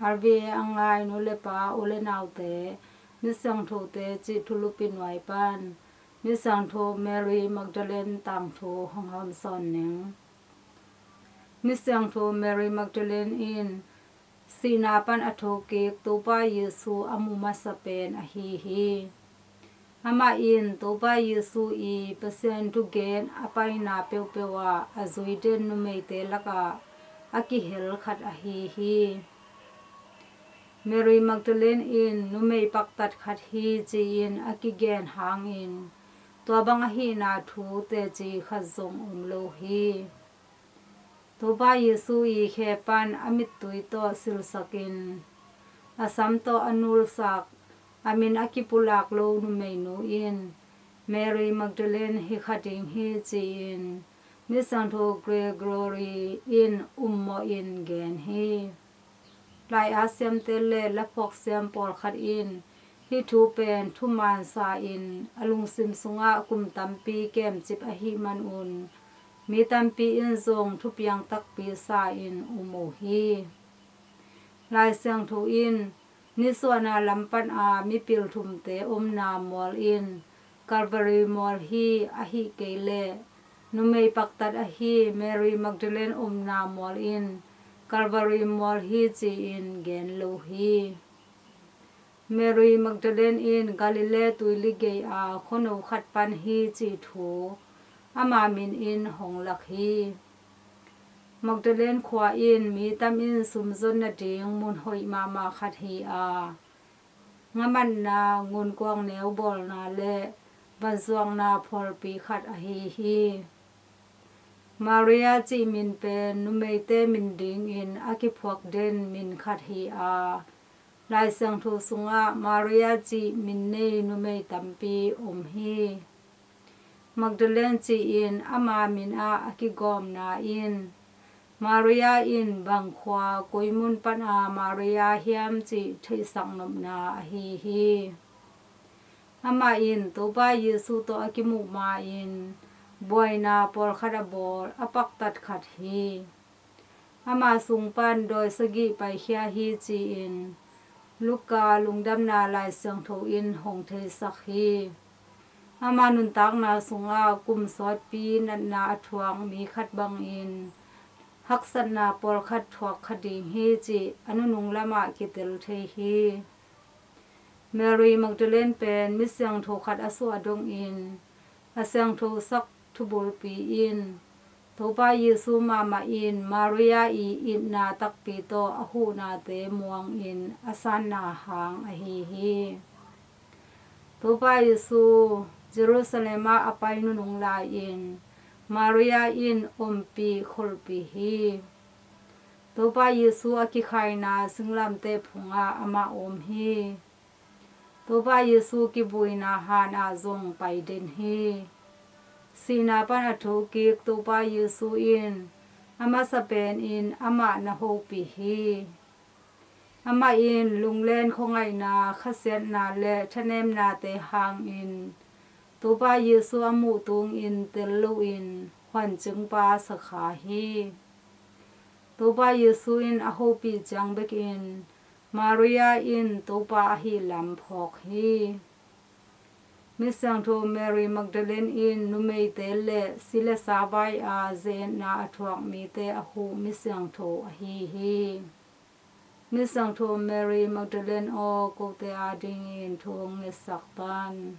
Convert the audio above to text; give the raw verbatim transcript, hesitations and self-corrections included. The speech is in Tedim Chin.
R V A a ngai nu le pa, u le naute, Misiangthote cih thulupi nuai pan Misiangtho Mary Magdalene tangthu hong hawmsawn ning. Misiangtho Mary Magdalene in sihna pan a thokik Topa Jesu a mu masa pen ahi hi. Amah in Topa Jesu i Pasian thugen a paina peuhpeuh ah a zui den numeite lakah a kihel khat ahi hi. Mary Magdalene in numei paktat khat hi ci-in a kigen hangin tua bang ahihna thu teci khat zong om lo hi. Topa Jesu i khe pan a mittui tawh silsakin a sam tawh a nulsak, a min a kipulak lo numeinu in Mary Magdalene hi kha ding hi ci-in Misiangtho Gregory in ummawhin gen hi. Lai-at siamte le laphuak siam pawlkhat in hih thu pen thuman sa-in a lungsim sungah kum tampi kemcip ahih manun mi tampi in zong thupiang takpi sa-in um uh hi. Lai Siangtho in nisuahna lam pana mipil thumte omna mual in Calvary mual hi, ahih kei leh numei paktat ahi Mary Magdalene omna mual in Calvary mual hi ci-in gen lo hi. Mary Magdalene in Galilee tuili gei-a khuano khat pan hi cih thu ama min in hong lak hi. Magdalene khua in mi tam in sumzon nading mun hoih mahmah khat hi a, ngamatna, ngunkuang neu bawlna le vanzuakna phualpi khat ahi hi. Maria cih min pen numeite min dingin a kiphuak den min khat hi a, Lai Siangtho sungah Maria cih min nei numei tampi om hi. Magdalene ci-in ama min ah a kigawmna in Maria in bang khua, koi mun pana Maria hiam cih theihsak nopna ahi hi. Amah in Topa Jesu tawh a kimuh ma-in buaina pawlkhat a bawl a paktat khat hi. Ama sung pan dawi sagih paikhia hi ci-in Luka Lungdamna Lai Siangtho in hong theisak hi. Ama nuntakna sungah kum sawtpi natna a thuak mi khat bangin haksatna pawlkhat thuak kha ding hi cih a nunung lamah kitel thei hi. Mary Magdalene pen misiangtho khat a suah dongin a siangthosak thubulpi in Topa Jesu mahmah in Maria i itna takpi tawh a huhnate muangin a sanna hang ahi hi. Topa Jesu Jerusalem ah a pai nunung lai-in Maria in ompih kholhpih hi. Topa Jesu a kikhaina singlamteh phungah amah om hi. Topa Jesu kibuina hanah zong pai den hi. Sihna pan a thokik Topa Jesu in a masa penin amah na hopih hi. Amah in lunglen khuangaihna, khasiatna le thanemnate hangin Topa Jesu a muh tungin tel loin huancingpa sakha hi. Topa Jesu in a hopih ciang bekin Maria in Topa ahih lam phawk hi. Misiangtho Mary Magdalene in numeite le si le sa vai-a ze-etna a thuak mite a huh misiangtho ahi hi. Misiangtho Mary Magdalene aw, kote adingin thu hong ngetsak tan.